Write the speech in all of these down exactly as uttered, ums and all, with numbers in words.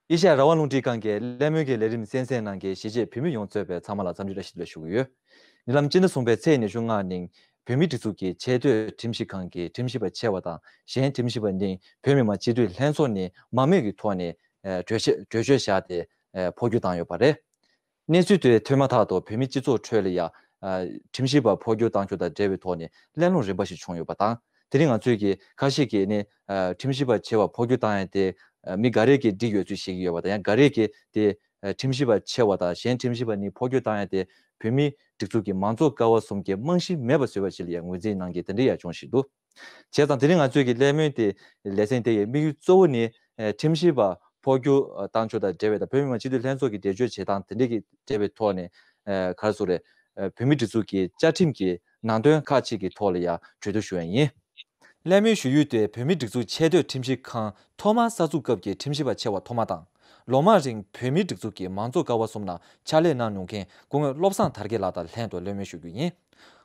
ཨེ་ཤ་ཡ་རང་དབང་རླུང་འཕྲིན་ཁང་གི་གླེང་མོལ་གྱི་ལས་རིམ་གསན་གཟིགས་གནང་མཁན་གཞིས་བྱེས་བོད་མི་ཡོངས་གཙོས་པའི་ཚང་མ་ལ་འཚམས་འདྲི་བཀྲ་ཤིས་བདེ་ལེགས་ཞུ་གི་ཡོད། ཉེ་ལམ་སྤྱི་ཟླ་གསུམ་པའི་ཚེས་ཉི་ཤུ་ལྔ་ཉིན་བོད་མིའི་སྒྲིག་འཛུགས་ཀྱི་ཆེས་མཐོའི་ཁྲིམས་ཞིབ་ཁང་གི་ཁྲིམས་ཞིབ་པ་ཆེ་བ་དང་གཞན་ཁྲིམས་ཞིབ་པ་གཉིས་བོད་མི་མང་སྤྱི་འཐུས་ལྷན་ཚོགས་ནས་མང་མོས་ཀྱི་ཐོག་ནས་ཨ་གྲོས་ཆོད་གྲོས་ཆོད་བཞག་སྟེ་ཨ་འཕོ་འགྱུར་བཏང་ཡོད་པ་རེད། གནས་ཚུལ་དེ་ཐོན་མ་ཐག་ཏུ་བོད་མིའི་སྤྱི་ཚོགས་ཁྲོད་ལ་ཡང་ཨ་ཁྲིམས་ཞིབ་པ་འཕོ་འགྱུར་བཏང་རྒྱུ་དང་འབྲེལ་བའི་ཐོག་ནས་གླེང་སློང་རིམ་པ་ཞིག་བྱུང་ཡོད་པ་དང་། དེ་རིང་ང་ཚོས་ཀྱི་ཁ་ཤས་ཀྱིས་ནི་ཨ་ཁྲིམས་ཞིབ་པ་ཆེ་བ་འཕོ་འགྱུར་བཏང་ཡ་དེ་ཨ་མི་འགའ་རེས་ཀྱིས་འགྲིག་ཡོད་ཚུལ་བཤད་ཀྱི་ཡོད་པ་དང་། ཡང་འགའ་རེས་ཀྱིས་དེ་ཨ་ཁྲིམས་ཞིབ་པ་ཆེ་བ་དང་གཞན་ཁྲིམས་ཞིབ་པ་གཉིས་འཕོ་འགྱུར་བཏང་ཡ་དེ་བོད་མིའི་སྒྲིག་འཛུགས་ཀྱི་མང་གཙོ་ཀ་བ་གསུམ་གྱི་རྨང་གཞི་མེད་པ་བཟོས་པ་ཞིག་ལ་ཡང་ངོས་འཛིན་གནང་མཁན་དེ་འདྲ་ཡང་བྱུང་བཞིན་འདུག། བྱས་ཙང་དེ་རིང་ང་ཚོས་ཀྱི་གླེང་མོལ་དེ་ལེ་ཚན་དེ་ཡི་དམིགས་ཡུལ་གཙོ་བོ་ནི་ཨ་ཁྲིམས་ཞིབ་པ་འཕོ་འགྱུར་ཨ་བཏང་ཕྱོགས་དང་འབྲེལ་བའི་དང་བོད་མི་མང་སྤྱི་འཐུས་ལྷན་ཚོགས་ཀྱི་འགྲེལ་བརྗོད་བྱེད་སྟངས་དེ་འདྲས་ཀྱི་འབྲེལ་བའི་ཐོག་ནས་ཨ་ག་རེ་ཟེར་དགོས་རེད། ཨ་བོད་མིའི་སྒྲིག་འཛུགས་ཀྱི་བཅའ་ཁྲིམས་ཀྱི་ནང་དོན་ཁག་ཅིག་གི་ཐོག་ལ་ཡང་གྲོས་བསྡུར་ཞུ་ཡ་ཡིན། གླེང་མོལ་ཞུ་ཡུལ་དེ་བོད་མིའི་སྒྲིག་འཛུགས་ཆེས་མཐོའི་ཁྲིམས་ཞིབ་ཁང་ཐོག་མར་གསར་འཛུགས་སྐབས་ཀྱི་ཁྲིམས་ཞིབ་པ་ཆེ་བ་ཐོག་མ་དང་། ལོ་མང་རིང་བོད་མིའི་སྒྲིག་འཛུགས་ཀྱི་མང་གཙོ་ཀ་བ་གསུམ་ནང་ཕྱག་ལས་གནང་མྱོང་མཁན་སྐུ་ངོ་བློ་བཟང་དར་རྒྱས་ལགས་དང་ལྷན་དུ་གླེང་མོལ་ཞུ་རྒྱུ་ཡིན།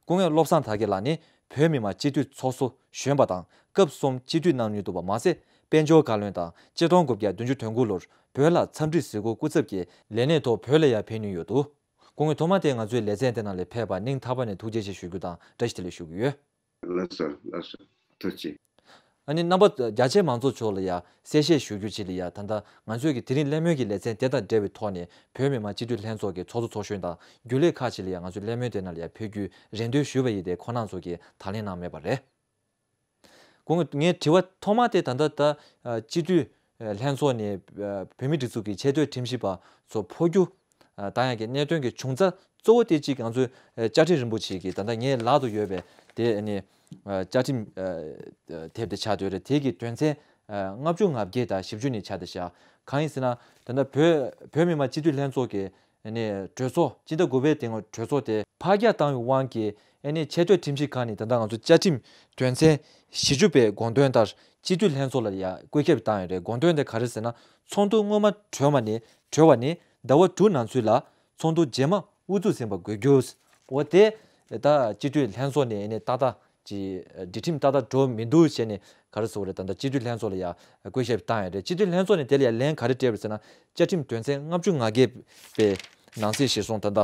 སྐུ་ངོ་བློ་བཟང་དར་རྒྱས་ལགས་ནི་བོད་མི་མང་སྤྱི་འཐུས་ཚོགས་གཙོ་གཞོན་པ་དང་སྐབས་གསུམ་སྤྱི་འཐུས་གནང་མྱོང་འདུག་པ་མ་ཟད། དཔལ་འབྱོར་བཀའ་བློན་དང་ཆིག་སྟོང་དགུ་བརྒྱ་བདུན་ཅུ་དོན་དགུ་ལོར་བོད་ལ་འཚམས་འདྲི་གཟིགས་སྐོར་སྐུ་ཚབ་ཀྱི་ལས་གནས་ཐོག་བོད་ལ་ཡང་ཕེབས་མྱོང་ཡོད་འདུག། སྐུ་ངོ་ཐོག་མ་དེ་ང་ཚོའི་ལེ་ཚན་དེ་ནང་ལ་ཕེབས་པར་སྙིང་ཐག་པ་ནས་ཐུགས་རྗེ་ཆེ་ཞུ་རྒྱུ་དང་བཀྲ་ཤིས་བདེ་ལེགས་ཞུ་གི་ཡོད། ལགས་སོ། ལགས་སོ། ཐུགས་རྗེ་ཆེ། ཨ་ནི་རྣམ་པ་རྒྱ་ཆེའི་མང་ཚོགས་ཚོ་ལ་ཡང་གསལ་བཤད་ཞུ་རྒྱུ་ཅིག་ལ་ཡང་། ད་ལྟ་ང་ཚོས་ཀྱི་དེ་རིང་གླེང་མོལ་གྱི་ལེ་ཚན་དེ་དང་འབྲེལ་བའི་ཐོག་ནས་བོད་མི་མང་སྤྱི་འཐུས་ལྷན་ཚོགས་ཀྱི་ཚོགས་གཙོ་ཚོགས་གཞོན་དང་རྒྱུན་ལས་ཁག་ཅིག་ལ་ཡང་ང་ཚོས་གླེང་མོལ་དེ་ནང་ལ་ཡང་ཕེབས་རྒྱུའི་རེ་འདུན་ཞུས་པ་ཡིན་ཏེ་ཁོང་རྣམ་ཚོ་གིས་ད་ལན་གནང་མེད་པ་རེད། སྐུ་ངོ་ངའི་དྲི་བ་ཐོག་མ་དེ་ད་ལྟ་ད་ཨ་སྤྱི་འཐུས་ཨ་ལྷན་ཚོགས་ནས་ཨ་བོད་མིའི་སྒྲིག་འཛུགས་ཀྱི་ཆེས་མཐོའི་ཁྲིམས་ཞིབ་པ་ཚོ་འཕོ་འགྱུར་ཨ་བཏང་ཡག་གི་གནད་དོན་གྱི་བྱུང་རྩ་གཙོ་བོ་དེ་གཅིག་ང་ཚོའི་ཨ་བཅའ་ཁྲིམས་རིན་པོ་ཆེ་གི་ད་ལྟ་ངའི་ལག་ཏུ་ཡོད་པའི་དེ་ཨ་ནི་ཨ་བཅའ་ཁྲིམས་ཨ་དེབ་དེ་ཆགས་བསྡད་ཡོད་རེད། དེ་གི་དོན་ཚན་ཨ་ལྔ་བཅུ་ང་བརྒྱད་དང་བཞི་བཅུ་ནས་ཆགས་བསྡད་ཤག། གང་ཡིན་ཟེར་ན་ད་ལྟ་བོད་བོད་མི་མང་སྤྱི་འཐུས་ལྷན་ཚོགས་ཀྱི་ཨ་ནི་གྲོས་ཚོགས་སྤྱི་ཟླ་དགུ་པའི་སྟེང་གྲོས་ཚོགས་དེ་ཕར་རྒྱག་བཏང་བའི་དབང་གིས་ཨ་ནི་ཆེས་མཐོའི་ཁྲིམས་ཞིབ་ཁང་ནས་ད་ལྟ་ང་ཚོ་བཅའ་ཁྲིམས་དོན་ཚན་བཞི་བཅུ་པའི་དགོངས་དོན་ལྟར་སྤྱི་འཐུས་ལྷན་ཚོགས་ལ་ཡང་བཀོད་ཁྱབ་བཏང་ཡོད་རེད། དགོངས་དོན་དེ་ག་རེ་ཟེར་ན། ཚོགས་འདུ་སྔོན་མ་གྲོལ་བ་ནས་གྲོལ་བ་ནས་ཟླ་བ་དྲུག་ནང་ཚུད་ལ་ཚོགས་འདུ་རྗེས་མ་དབུ་འཛུགས་ཟིན་པ་དགོས་རྒྱུ། འོ་དེ་ད་སྤྱི་འཐུས་ལྷན་ཚོགས་ནས་ཨ་ནི་ཏག་ཏག་ཅིག་སྒྲིག་ཁྲིམས་ཏག་ཏག་འགྲོ་མི་འདུག་བྱས་ནས་ག་རེ་ཟེར་དགོས་རེད། ད་ལྟ་སྤྱི་འཐུས་ལྷན་ཚོགས་ལ་ཡང་བཀོད་ཁྱབ་བཏང་ཡོད་རེད། སྤྱི་འཐུས་ལྷན་ཚོགས་ནས་དེ་ལ་ཡང་ལན་ག་རེ་སྤྲད་པ་རེད་ཟེར་ན། བཅའ་ཁྲིམས་དོན་ཚན་ལྔ་བཅུ་ང་བརྒྱད་པའི་ནང་གསེས་གཞིར་བཟུང་ད་ལྟ་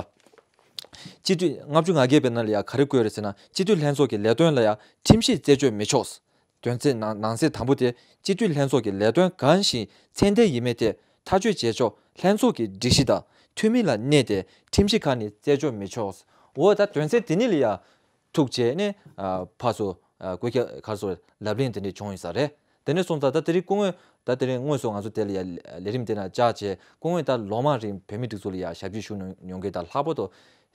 སྤྱི་འཐུས་ལྔ་བཅུ་ང་བརྒྱད་པའི་ནང་ལ་ཡང་ག་རེ་བཀོད་རེད་ཟེར་ན། སྤྱི་འཐུས་ལྷན་ཚོགས་ཀྱི་ལས་དོན་ལ་ཡང་ཁྲིམས་ཞིབ་རྩད་གཅོད་མི་ཆོག། དོན་ཚན་ནང་ནང་གསེས་དང་པོ་དེ་སྤྱི་འཐུས་ལྷན་ཚོགས་ཀྱི་ལས་དོན་གང་ཞིག་ཚད་ལྡན་ཡིན་མིན་ཐད་ཐག་གཅོད་བྱེད་ཕྱོགས་ལྷན་ཚོགས་ཀྱི་སྒྲིག་གཞི་དང་འཐུས་མི་ལ་གནས་ཏེ་ཁྲིམས་ཞིབ་ཁང་ནས་རྩད་གཅོད་མི་ཆོག། འོ་ད་དོན་ཚན་དེ་གཉིས་ལ་ཡང་ཐུག་བྱས་ནས་ཨ་ཕར་ཚུར་ཨ་བཀོད་ཁྱབ་ག་རེ་ཟེར་ལབ་གླེང་དེ་འདྲ་བྱུང་ཡོད་ས་རེད། དེ་ནས་སོང་ཙང་ད་དེ་རིང་སྐུ་ངོས་ད་དེ་རིང་དངོས་སུ་ང་ཚོ་དེ་ལ་ཡ་ལས་རིམ་དེ་ནང་བཅར་བྱས། སྐུ་ངོས་ད་ལོ་མང་རིང་བོད་མིའི་སྒྲིག་འཛུགས་ལ་ཡ་ཞབས་ཕྱི་ཞུ་མྱོང་མྱོང་མཁན་དང་། ལྷག་པར་དུ་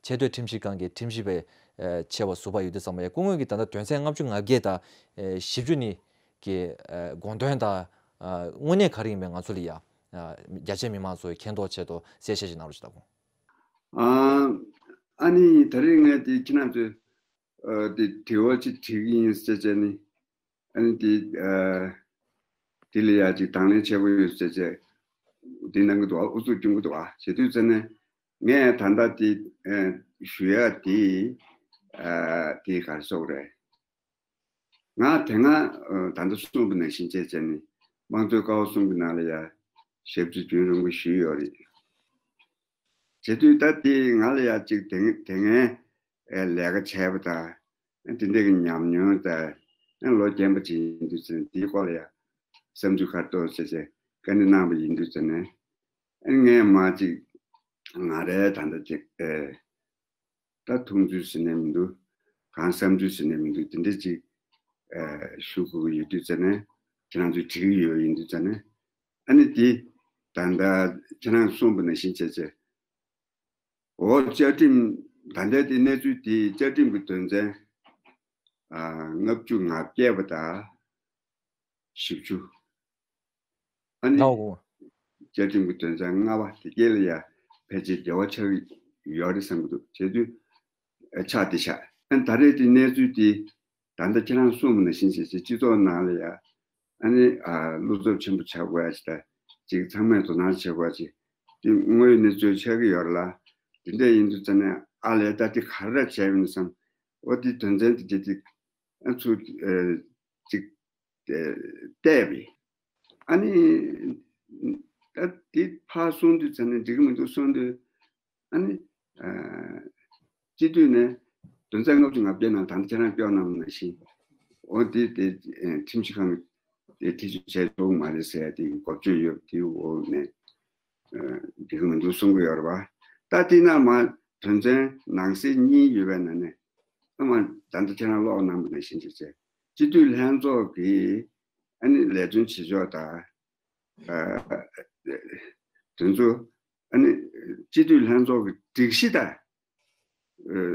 ཆེས་མཐོའི་ཁྲིམས་ཞིབ་ཁང་གི་ཁྲིམས་ཞིབ་པའི་ཨ་ཆེ་བ་ཟུར་པ་ཡོད་དུས་ཙམ་པ་ཡ། སྐུ་ངོས་ཀྱིས་ད་ལྟ་དོན་ཚན་ལྔ་བཅུ་ང་བརྒྱད་དང་ཨ་བཞི་བཅུ་གཉིས་ཀྱི་ཨ་དགོངས་དོན་དང་ཨ་དངོས་གནས་ག་རེ་ཡིན་པའི་ང་ཚོ་ལ་ཡ་ཨ་རྒྱ་ཆེའི་མི་མང་ཚོས་མཁྱེན་རྟོགས་ཆེད་དུ་གསལ་བཤད་ཅིག་གནང་རོགས་ཞུ་དང་། ཨ་ཨ་ནི་ད་རེས་ངས་དེ་ཁྱེད་རང་ཚོས་ཨ་དེ་དྲི་བ་ཅིག་དྲི་གི་ཡིན་ཟེར་བྱས་ནི། ཨ་ནི་དེ་ཨ་དེ་ལ་ཡ་ཅིག་དང་ལེན་བྱེད་དགོས་ཡོད་ཟེར་བྱས་དེ་གནང་གི་འདུག་ཨ། ཨུ་ཚུགས་སྐྱོན་གི་འདུག་ཨ། བྱེད་དུས་ཙ་ནས་ངས་ད་ལྟ་དེ་ཨ་ཞུ་ཡ་དེ་ཨ་དེ་ག་རེ་ཟེར་དགོས་རེད། ང་དེ་སྔ་ཨ་ད་ལྟ་གསུངས་པ་ནང་བཞིན་བྱས་བྱས་ནས་དམངས་གཙོའི་ཀ་བ་གསུམ་གྱི་ནང་ལ་ཡ་ཞབས་ཕྱི་རྒྱུན་རིང་པོ་ཞུས་ཡོད་རེད། བྱེད་དུས་ད་དེ་ང་ལ་ཡ་ཅིག་དེ་དེ་སྔའི་ཨེ་ལས་ཀ་བྱས་པ་དང་། ཨེ་དེ་འདྲ་གི་ཉམས་མྱོང་དང་། ཨེ་ལོ་རྒན་པ་ཅིག་ཡིན་དུས་ཙང་དེའི་སྐོར་ལ་ཡ་བསམ་ཚུལ་ག་རེ་འདུག་ཟེར་བྱས་བཀའ་འདྲི་གནང་བ་ཡིན་དུས་ཙང་ནས། ཨེ་ངས་མ་ཅིག་ང་རའི་ད་ལྟ་ཅིག་ཨེ་ད་མཐོང་ཚུལ་ཟེར་ནས་མི་འདུག། གང་བསམ་ཚུལ་ཟེར་ནས་མི་འདུག། དེ་འདྲ་ཅིག་ཨེ་ཞུ་དགོས་ཀྱི་ཡོད་དུས་ཙང་ནས། ཁྱེད་རང་ཚོས་དྲི་གི་ཡོད་ཡིན་དུས་ཙང་ནས། ཨ་ནི་དེ་ད་ལྟ་ཁྱེད་རང་གསུངས་པ་ནང་བཞིན་བྱས་བྱས། འོ་བཅའ་ཁྲིམས་ད་ལྟའི་དེ་གནས་ཚུལ་དེ་བཅའ་ཁྲིམས་ཀྱི་དོན་ཚན་ཨ་ལྔ་བཅུ་ང་བརྒྱད་པ་དང་བཞི་བཅུ། ཨ་ནི་ལའོ་གོ། བཅའ་ཁྲིམས་ཀྱི་དོན་ཚན་ལྔ་པ་དེ་གའི་ལ་ཡ་ཕལ་ཆེར་འགལ་བ་ཆགས་ཀྱི་ཡོད་རེད་བསམ་གྱི་འདུག། བྱས་དུས་ཨ་ཆགས་བསྡད་ཤག། ཨ་ནི་ད་རེས་དེ་གནས་ཚུལ་དེ་ད་ལྟ་ཁྱེད་རང་གསུངས་པ་ནང་བཞིན་བྱས་བྱས་སྤྱི་ཚོགས་ནང་ལ་ཡ། ཨ་ནི་ཨ་བློ་འཚབ་ཆེན་པོ་བྱ་དགོས་ཡ་ཅིག་དང་། ཅིག་ཚང་མས་དོ་སྣང་བྱེད་དགོས་ཡ་ཅིག། དེ་དངོས་ཡོད་གནས་ཚུལ་ཆགས་ཀྱི་ཡོད་རེད་ལ། དེ་འདྲ་ཡིན་དུས་ཙ་ནས་ཨ་ལས་ད་དེ་ག་རེ་བྱས་ཡོད་ན་བསམ། འོ་དེ་དོན་ཚན་དེ་དེ་དེ་ཨ་ཚུར་ཨེ་ཅིག་ཨེ་བལྟས་པས། ཨ་ནི་ ད་དེ་ཕར་སོང་དུས་ཚར་ནས་འགྲིག་གི་མི་འདུག་སོང་དུས། ཨ་ནི། ཨ། སྤྱི་འཐུས་ནས་དོན་ཚན་ལྔ་བཅུ་ང་བརྒྱད་ནང་ད་ལྟ་ཁྱེད་རང་བཀོད་གནང་བ་ནང་བཞིན། འོ་དེ་དེ་ཁྲིམས་ཞིབ་ཁང་གི་དེ་ཐེ་བྱུས་བྱས་ཆོག་མ་རེད་ཟེར་ཡ་དེ་འགོ་བརྗོད་ཡོད་དེའི་འོག་ནས། ཨ། འགྲིག་གི་མི་འདུག་གསུང་གི་ཡོད་རེད་བ། ད་དེ་ནང་མ་དོན་ཚན་ནང་གསེས་གཉིས་ཡོད་པའི་ནང་ནས། ཨ་མ་ད་ལྟ་ཁྱེད་རང་ཀློག་གནང་བ་ནང་བཞིན་བྱས་བྱས། སྤྱི་འཐུས་ལྷན་ཚོགས་ཀྱིས་ཨ་ནི་ལས་དོན་བྱེད་ཕྱོགས་དང་། ཨ། དེ་ཚོ་ཨ་ནི་སྤྱི་འཐུས་ལྷན་ཚོགས་ཀྱི་སྒྲིག་གཞི་དང་། ཨ།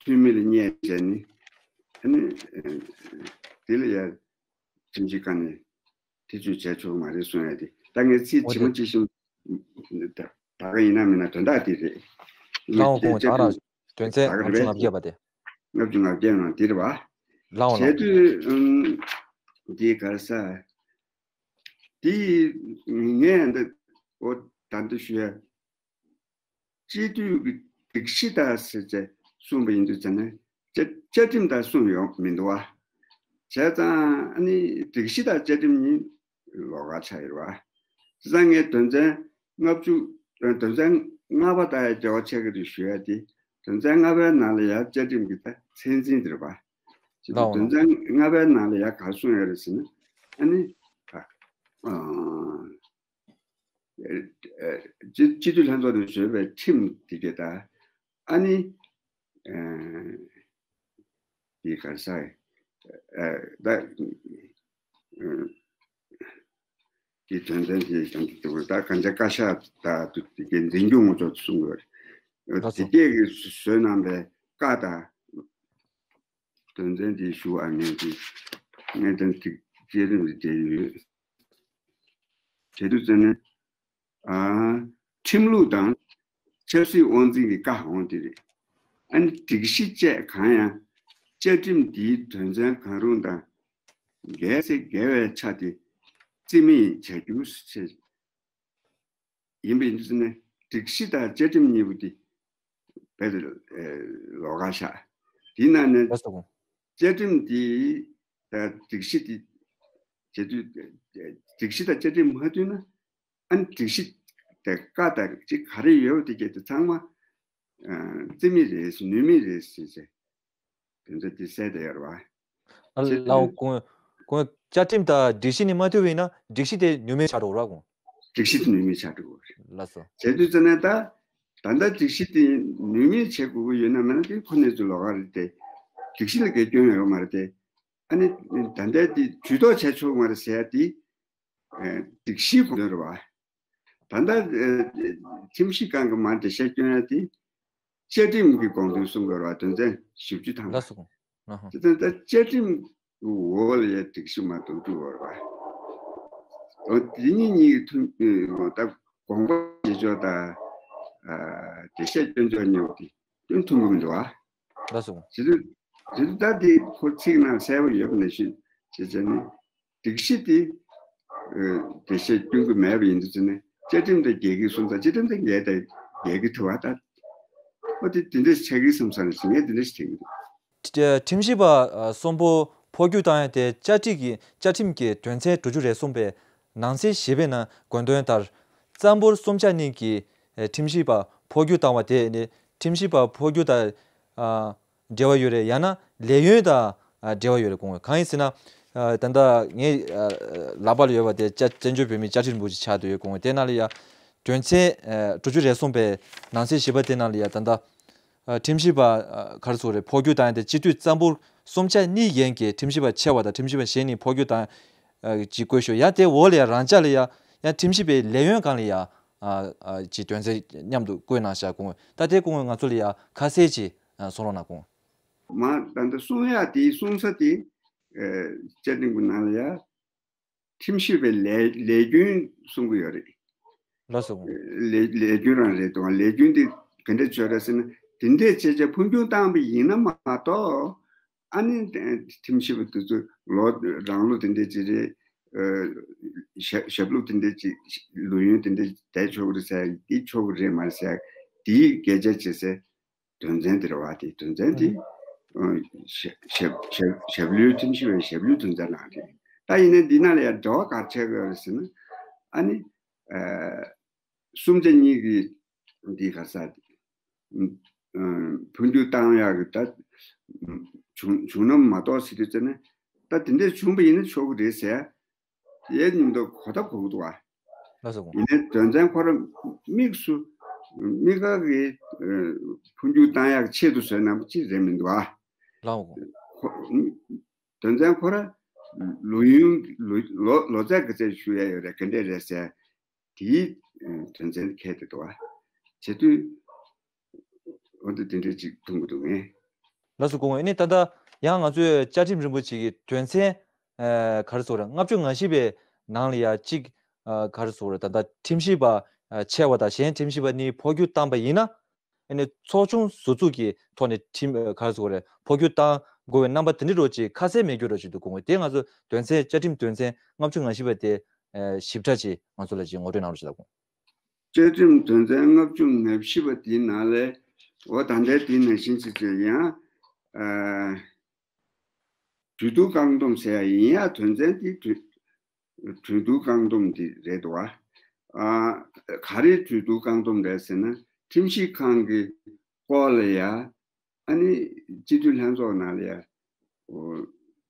མཐུན་མིན་ལ་བསྙད་བྱས་ནས། ཨ་ནི། ཨ། དེ་ལ་ཡང་ཁྲིམས་ཞིབ་ཁང་ནས་ཐེ་བྱུས་བྱས་ཆོག་མ་རེད་གསུང་ཡ་དེ། ད་ངས་ཚིག་འོ་ཇི་དེ། མ་ཇི་བཞིན་ད་ག་ཡིན་ན་མིན་ན་དོན་དག་དེ་རེད། ལའོ་ཁོང་ད་རང་དོན་ཚན་ད་ག་ལྔ་བཅུ་ང་བརྒྱད་པ་དེ། ལྔ་བཅུ་ང་བརྒྱད་ནང་དེ་རེད་བ། ལའོ་ལའོ། བྱས་དུས། ཨམ། དེ་ག་རེ་ཟ། དེ་ངས་འདི་འོ་ད་འདི་ཞུ་ཡ། སྤྱི་འཐུས་ཀྱི་སྒྲིག་གཞི་ལྟར་ཟེར་བྱས་གསུངས་པ་ཡིན་དུས་ཙམ་ནས་བཅའ་བཅའ་ཁྲིམས་ལྟར་གསུངས་ཡོང་མི་འདུག་བ། བྱས་ཙང་ཨ་ནི་སྒྲིག་གཞི་དང་བཅའ་ཁྲིམས་གཉིས་ལོགས་ཀ་ཆགས་ཡོད་རེད་བ། བྱས་ཙང་ངས་དོན་ཚན་ལྔ་བཅུ། དོན་ཚན་ལྔ་པ་དང་ཡང་འབྲེལ་བ་ཆགས་ཀྱི་རེད་ཞུ་ཡ་དེ། དོན་ཚན་ལྔ་པའི་ནང་ལ་ཡང་བཅའ་ཁྲིམས་ཀྱི་ད་ཚད་འཛིན་དེ་རེད་བ། བྱས་ཙང་ལའོ་དོན་ལའོ། ཚན་ལྔ་པའི་ནང་ལ་ཡང་ག་རེ་གསུངས་ཡོད་རེད་ཟེར་ན། ཨ་ནི། ཨ། ཨ། སྤྱི་སྤྱི་འཐུས་ལྷན་ཚོགས་ནས་བཟོས་པའི་ཁྲིམས་དེ་གས་ད། ཨ་ནི། ཨ། དེ་ག་རེ་ཟ། ཨ། ད། ཨ། དེ་དོན་ཚན་དེ་ཀྱང་དེ་ད་གང་ཅི་བཀའ་ཤག་ད་དེ་གས་འཛིན་སྐྱོང་ངོ་ཚོགས་གསུང་དགོས་རེད། ལགས་སོ། དེ་གས་ཀྱི་བཟོས་གནང་པའི་བཀའ་དང་། དོན་ཚན་དེ་ཞུ་བ་ངས་ཀྱི་ངས་དོན་ཚིག་བཅད་རིམ་རེ་བསྡད་ཡོད། བྱེད་དུས་ཙམ་ནས། ཨ། ཁྲིམས་ལུགས་དང་ཆབ་སྲིད་དབང་འཛིན་གྱི་བཀའ་འོང་དེ་རེད། ཨ་ནི་སྒྲིག་གཞི་བཅས་གང་ཡང་བཅའ་ཁྲིམས་འདིའི་དོན་ཚན་གང་རུང་དང་འགལ་ཚེ་འགལ་བའི་ཆ་དེ་རྩིས་མེད་བྱ་རྒྱུ་ཞེས། ཡིན་པའི་འདི་ཚོ་ནི་སྒྲིག་གཞི་དང་བཅའ་ཁྲིམས་གཉིས་པོ་དེ་རྦད་དེ་ལོགས་ཀ་བཞག་དེའི་ནང་ནས་ལགས་སོ། བཅའ་ཁྲིམས་དེ་དང་སྒྲིག་གཞི་དེ་བྱེད་དུས། སྒྲིག་གཞི་དང་བཅའ་ཁྲིམས་མ་མཐུན་ན། ཨ་ནི་སྒྲིག་གཞི་དང་བཀའ་དང་ཅིག་ག་རེ་ཡོད་པ་དེ་གས་དེ་ཚང་མ། ཨ། རྩིས་མེད་རེད་ནུས་མེད་རེད་ཟེར་བྱས། དེ་ཚོ་དེ་གསལ་བསྡད་ཡོད་རེད་བ། ཨ། བྱས་ཙང་ལའོ་ཁོང་ཁོང་བཅའ་ཁྲིམས་དང་སྒྲིག་གཞི་ནི་མ་མཐུན་པ་ཡིན་ན་སྒྲིག་གཞི་དེ་ནུས་མེད་ཆགས་འགྲོ་གི་རེད་བ། ཁོང་སྒྲིག་གཞི་དེ་ནུས་མེད་ཆགས་འགྲོ་གི་རེད། ལགས་སོ། བྱས་དུས་ཙམ་ནས་ད་ད་ལྟ་སྒྲིག་གཞི་དེ་ནུས་མེད་བྱེད་དགོས་ཀྱི་ཡོད་ན་མེད་ན་དེ་ཁོ་གནས་ཚུལ་ལོགས་ཀ་རེད་དེ། སྒྲིག་གཞི་ལ་འགལ་སྐྱོན་ཡོད་མ་རེད་དེ། ཨ་ནི་ད་ལྟའི་དེ་ཇུས་གཏོགས་བྱས་ཆོག་མ་རེད་ཟེར་ཡ་དེ། ཨ། སྒྲིག་གཞིའི་དགོངས་དོན་རེད་བ། ད་ལྟ། ཨ། ཁྲིམས་ཞིབ་ཁང་གི་མར་འགྲེལ་བཤད་སྐྱོན་ཡ་དེ་བཅའ་ཁྲིམས་ཀྱི་དགོངས་དོན་གསུང་དགོས་རེད་བ། དོན་ཚན་བཞི་བཅུ་ཐམ་པ། ལགས་སོ། ཨ་ཧ། དེ་ཚོ་ད་བཅའ་ཁྲིམས་འོག་ལ་ཡ་སྒྲིག་གཞི་མ་གཏོགས་འགྲོ་གི་རེད་བ། འོ་དེ་གཉིས་གཉིས་ཀྱི་མཐུན། ཨ། ད་དགོངས་པ་བཞེས་ཕྱོགས་དང་། ཨ། འགྲེལ་བཤད་སྐྱོན་ཕྱོགས་གཉིས་པོ་དེ་དོན་མཐུན་གྱི་མི་འདུག་བ། ལགས་སོ། བྱེད་དུས་བྱེད་དུས་ད་དེ་ཁོ་ཚིག་ནང་གསལ་པོ་ཡོད་པ་ནང་བཞིན་བྱས་བྱས་ནས་སྒྲིག་གཞི་དེ། ཨ། འགྲེལ་བཤད་སྐྱོན་གྱི་མེད་པ་ཡིན་དུས་ཙམ་ནས་བཅའ་ཁྲིམས་དང་འགལ་གྱི་གསུངས་ཙང་བཅའ་ཁྲིམས་དང་འགལ་དང་འགལ་གྱི་ཐུབ་པ་ད། ཨོ་དེ་དེ་འདྲ་ཆགས་ཀྱི་བསམ་ས་ནས་ངས་དེ་འདྲ་ཞིག་དྲན་གྱི་འདུག་ཁྲི་ཁྲིམས་ཞིབ་པ་གསུམ་པོ་འཕོ་འགྱུར་བཏང་ཡ་དེ་བཅའ་ཁྲིམས་ཀྱི་བཅའ་ཁྲིམས་ཀྱི་དོན་ཚན་དྲུག་ཅུ་རེ་གསུམ་པའི་ནང་གསེས་བཞི་པའི་ནང་དགོངས་དོན་ལྟར། རྩ་འབོར་གསུམ་ཆ་གཉིས་ཀྱི་ཁྲིམས་ཞིབ་པ་འཕོ་འགྱུར་བཏང་བ་དེ་ནི་ཁྲིམས་ཞིབ་པ་འཕོ་འགྱུར་དང་འབྲེལ་བ་ཡོད་རེད། ཡང་ན་ལས་ཡུན་དང་འབྲེལ་བ་ཡོད་རེད་དགོངས། གང་ཡིན་ཟེར་ན། ད་ལྟ་ངའི་ལག་པ་ལ་ཡོད་པ་དེ་བཅའ་བཙན་བྱོལ་བོད་མིའི་བཅའ་ཁྲིམས་འབོར་ཅིག་ཆགས་བསྡད་ཡོད་དགོངས། དེ་ནང་ལ་ཡ་དོན་ཚན་དྲུག་ཅུ་རེ་གསུམ་པའི་ནང་གསེས་བཞི་པ་དེ་ནང་ལ་ཡ་ད་ལྟ། ཨ། ཁྲིམས་ཞིབ་པ། ཨ། ག་རེ་ཟེར་དགོས་རེད། འཕོ་འགྱུར་བཏང་ཡ་དེ་སྤྱི་འཐུས་རྩ་འབོར་གསུམ་ཆ་གཉིས་ཡན་གྱི་ཁྲིམས་ཞིབ་པ་ཆེ་བ་དང་ཁྲིམས་ཞིབ་པ་གཞན་གཉིས་འཕོ་འགྱུར་བཏང་ཡ་ཅིག་བཀོད་ཤོག་ཡ་དེ་འོག་ལ་ཡ་རང་འཇགས་ལ་ཡ་ཡང་ཁྲིམས་ཞིབ་པའི་ལས་ཡུན་སྒང་ལ་ཡ། ཨ། ཨ། ཅིག་དོན་ཚན་མཉམ་དུ་བཀོད་གནང་བཞག་དགོངས། ད་དེ་དགོངས་ང་ཚོ་ལ་ཡ་ཁ་གསལ་ཅིག་ཨ། གསུང་རོགས་གནང་དགོངས། མ་ད་ལྟ་གསུང་ཡ་དེ་གསུང་ས་དེ། ཨ། བཅའ་ཁྲིམས་ཀྱི་ནང་ལ་ཡ། ཁྲིམས་ཞིབ་པའི་ལས་ལས་རྒྱུན་གསུང་གི་ཡོད་རེད། ལགས་སོ། ལས་ལས་རྒྱུན་རང་རེད་དོ། ལས་རྒྱུན་དེ་ག་འདྲ་བྱོས་རེད་ཟེར་ན་དེ་འདྲས་བྱས་བྱས་འཕོ་འགྱུར་བཏང་བ་ཡིན་ན་མ་གཏོགས། ཨ་ནི་ཁྲིམས་ཞིབ་པ་དེ་ཚོ་ལོ་རང་ལོ་དེ་འདྲས་ཅིག་རེད། ཨ། ཞབས་ཞབས་ལོ་དེ་འདྲས་ཅིག་ལོ་ཡུན་དེ་འདྲས་བསྡད་ཆོག་གི་རེད་ཟེར་འདི་ཆོག་གི་རེད་མ་རེད་ཟེར་འདིའི་སྐད་ཆ་བྱེད་སའི་དོན་ཚན་དེ་རེད་བ། དེ་དོན་ཚན་དེ། ཨ། ཞབས་ཞབས་ཞབས་ཞབས་ལོའི་ཁྲིམས་ཞིབ་པའི་ཞབས་ལོའི་དོན་ཚན་ནང་རེད། ད་ཡིན་ན་འདི་ནང་ལ་ཡང་འབྲེལ་བ་ག་རེ་བྱེད་དགོས་རེད་ཟེར་ན། ཨ་ནི། གསུམ་ཆ་གཉིས་ཀྱི་འདི་ག་ས་འཕོ་འགྱུར་བཏང་ཡག་གི་ད་བྱུང་བྱུང་ན་མ་གཏོགས་ཟེར་དུས་ཙམ་ན། ད་དེ་འདྲས་བྱུང་བ་ཡིན་ན་ཆོག་གི་རེད་ཟེར། དེའི་ཉིན་དུ་གོ་ཐབས་གོ་གི་འདུག་བ། ལགས་སོ། ཡིན་ནའི་དོན་ཚན་ཁོ་ར་དམིགས་སུ་དམིགས་བཀར་གྱི་འཕོ་འགྱུར་བཏང་ཡག་ཆེད་དུ་བཟོས་གནང་བ་ཅིག་རེད་མི་འདུག་བ། ལགས་སོ། དོན་ཚན་ཁོ་ར་ལོ་ཡུན་ལོ་ལོ་ལོ་ཚད་ག་ཚད་ཞུ་ཡ་ཡོད་རེད། ག་འདྲས་རེད་ཟེར། དེའི་དོན་ཚན་ཁྱད་དུ་འདུག་བ། བྱེད་དུས། འོ་དེ་དེ་འདྲས་ཅིག་མཐོང་གི་འདུག་ངས། ལགས་སོ། སྐུ་ངོ། ཨ་ནི་ད་ལྟ་ཡང་ང་ཚོས་བཅའ་ཁྲིམས་རིན་པོ་ཆེ་གི་དོན་ཚན་ཨ་ག་རེ་ཟེར་དགོས་རེད། ལྔ་བཅུ་ང་བཞི་པའི་ནང་ལ་ཡ་གཅིག་ཨ་ག་རེ་ཟེར་དགོས་རེད། ད་ལྟ་ཁྲིམས་ཞིབ་པ་ཨ་ཆེ་བ་དང་གཞན་ཁྲིམས་ཞིབ་པ་གཉིས་འཕོ་འགྱུར་བཏང་པ་ཡིན་ན། ཨ་ནི་ཚོགས་ཆུང་ཟུར་འཛུགས་ཀྱི་ཐོག་ནས་ཁྲིམས་ཨ་ག་རེ་ཟེར་དགོས་རེད། འཕོ་འགྱུར་བཏང་དགོས་པའི་རྣམ་པ་དེ་འདྲ་རོ་ཅིག་ཁ་གསལ་མེད་རྒྱུ་རོ་ཅིག་འདུག་སྐུ་ངོ། དེ་ང་ཚོ་དོན་ཚན་བཅའ་ཁྲིམས་དོན་ཚན་ལྔ་བཅུ་ང་བཞི་པ་དེ་ཨ་ཞིབ་ཕྲ་ཅིག་ང་ཚོ་ལ་ཅིག་ངོ་སྤྲོད་གནང་རོགས་ཞེས་དང་། བཅའ་ཁྲིམས་དོན་ཚན་ལྔ་བཅུ་ང་བཞི་པ་དེའི་ནང་ལས། འོ་ད་ལྟའི་དེའི་ནང་བཞིན་ཅིག་ཅིག་ཡང་། ཨ་གྲོས་བསྡུར་བཀག་སྡོམ་ཟེར་ཡ་ཡིན་ཡ། དོན་ཚན་དེ་གྲོས་གྲོས་བསྡུར་བཀག་སྡོམ་དེ་རེད་འདུག་བ། ཨ་ག་རེ་གྲོས་བསྡུར་བཀག་སྡོམ་རེད་ཟེར་ན། ཁྲིམས་ཞིབ་ཁང་གི་སྐོར་ལ་ཡ། ཨ་ནི་སྤྱི་འཐུས་ལྷན་ཚོགས་ནང་ལ་ཡ། འོ་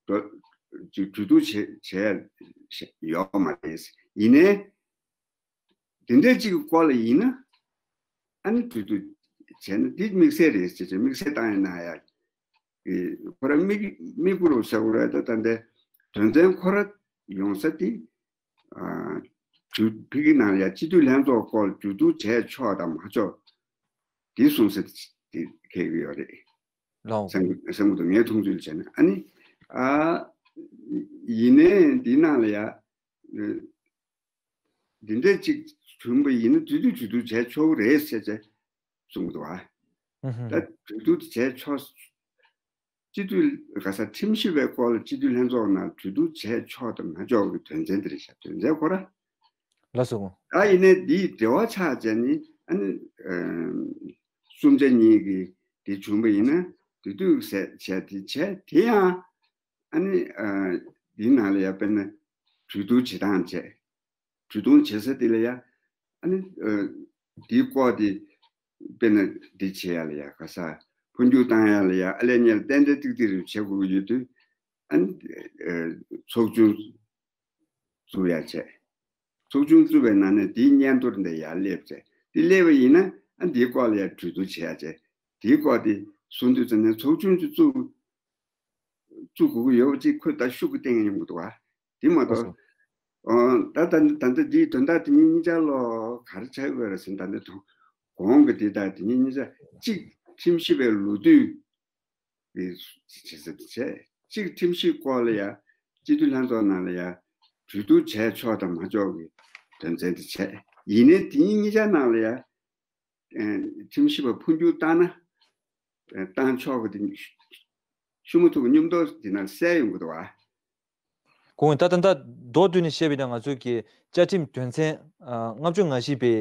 གྲོས་གྲོས་བསྡུར་བྱེད་བྱེད་ཡ་ཡོད་མ་རེད། ཡིན་ནའི། དེ་འདྲའི་གཅིག་གི་སྐོར་ལ་ཡིན་ན། ཨ་ནི་གྲོས་བསྡུར་བྱས་ན་འདི་དམིགས་བསལ་རེད་ཟེར་བྱས་དམིགས་བསལ་བཏང་ཡ་གནང་ཡ། ཨེ་ཁོ་རང་དམིགས་དམིགས་བུ་རུ་ཟེར་བ་རེད། ད་ལྟ་འདི་དོན་ཚན་ཁོ་ར་ཡོང་ས་དེ། ཨ་གྲོས་ཕ་གི་ནང་ལ་ཡ་སྤྱི་འཐུས་ལྷན་ཚོགས་སྐོར་གྲོས་བསྡུར་བྱས་ཆོག་དང་མ་ཆོག་དེ་གསུང་ས་དེ་འཁེལ་གྱི་ཡོད་རེད། ལགས། སེམས་སེམས་ཁུ་དུ་ངའི་མཐོང་ཚུལ་བྱས་ན། ཨ་ནི་ཨ་ཡིན་ནའི་འདི་ནང་ལ་ཡ། འདི་འདྲ་ཅིག་བྱུང་བ་ཡིན་ན་དེ་དུས་གྲོས་བསྡུར་བྱས་ཆོག་གི་རེད་ཟེར་བྱས་གསུང་གི་འདུག་ཨ། ཨུ་ཧུ། ད་གྲོས་བསྡུར་བྱས་ཆོག་སྤྱི་འཐུས་ག་ས་ཁྲིམས་ཞིབ་པའི་སྐོར་ལ་སྤྱི་འཐུས་ལྷན་ཚོགས་ནང་གྲོས་བསྡུར་བྱས་ཆོག་དང་མ་ཆོག་གི་དོན་ཚན་དེ་རེད་ཤག་དོན་ཚན་ཁོ་ར། ལགས་སོ། ད་ཡིན་ནའི་འདིའི་འབྲེལ་བ་ཆགས་བྱས་ནི་ཨ་ནི་ཨ་གསུམ་ཆ་གཉིས་ཀྱི་དེ་བྱུང་བ་ཡིན་ན་དེ་དུས་ཟེར་བྱས་དེ་བྱས་དེ་ཡང་ཨ་ནི་ཨ་འདིའི་ནང་ལ་ཡ་དཔེར་ན་གྲོས་བསྡུར་བྱེད་སྟངས་བྱས། གྲོས་བསྡུར་བྱེད་ས་དེ་ལ་ཡ། ཨ་ནི་ཨ་དེའི་སྐོར་དེ་དཔེར་ན་འདི་བྱེད་ཡ་ལ་ཡ་ག་ས་འཕོ་འགྱུར་བཏང་ཡ་ལ་ཡ་ཨ་ལས་ཉེར་ཏན་ཏན་ཏིག་ཏིག་རེ་བྱེད་དགོས་ཀྱི་ཡོད་དུས། ཨ་ནི་ཨ་ཚོགས་ཆུང་བཙུགས་ཡ་བྱས། ཚོགས་ཆུང་བཙུགས་པའི་ནང་ནས་དེའི་སྙན་ཐོར་འདི་ཡར་སླེབས་བྱས། དེ་སླེབས་པ་ཡིན་ན་ཨ་འདིའི་སྐོར་ལ་ཡ་གྲོས་བསྡུར་བྱེད་ཡ་བྱས། དེའི་སྐོར་དེ་གསུང་དུས་ཙམ་ནས་ཚོགས་ཆུང་ཅིག་བཙུགས་བཙུགས་དགོས་ཀྱི་ཡོད་པ་ཅིག་ཁོས་ད་ཤུགས་ཀྱིས་བསྟན་ཡོང་གི་འདུག་བ། དེ་མ་གཏོགས། ལགས་སོ། ཨོ་ད་ད་ད་ལྟ་འདིའི་དོན་དག་དེ་གཉིས་གཉིས་ཆ་ལོ་ག་རེ་ཆགས་ཡོད་རེད་ཟེར་ན། ད་ལྟ་དུ་གོང་གི་དེ་དང་དེ་གཉིས་གཉིས་ཆ་གཅིག་ཁྲིམས་ཞིབ་པའི་ལོ་དུས་ཀྱི་བྱེད་ས་དེ་བྱས། གཅིག་ཁྲིམས་ཞིབ་སྐོར་ལ་ཡ་སྤྱི་འཐུས་ལྷན་ཚོགས་ནང་ལ་ཡ་གྲོས་བསྡུར་བྱས་ཆོག་དང་མ་ཆོག་གི་དོན་ཚན་དེ་བྱས། ཡིན་ནའི་དེ་གཉིས་གཉིས་ཆ་ནང་ལ་ཡ། ཨ་ཁྲིམས་ཞིབ་པ་འཕོ་འགྱུར་བཏང་ན། ཨ་བཏང་ཆོག་གི་དེ་ཤུ་མ་ཐུག་གི་སྙོམས་དོ་དེ་ནང་གསལ་ཡོང་གི་འདུག་བ། གོང་ད་ད་ལྟ་མདོར་བསྡུས་ནས་བཤད་པ་ཡིན་ན་ང་ཚོའི་གི་བཅའ་ཁྲིམས་དོན་ཚན་ཨ་ལྔ་བཅུ་ང་བཞི་པའི་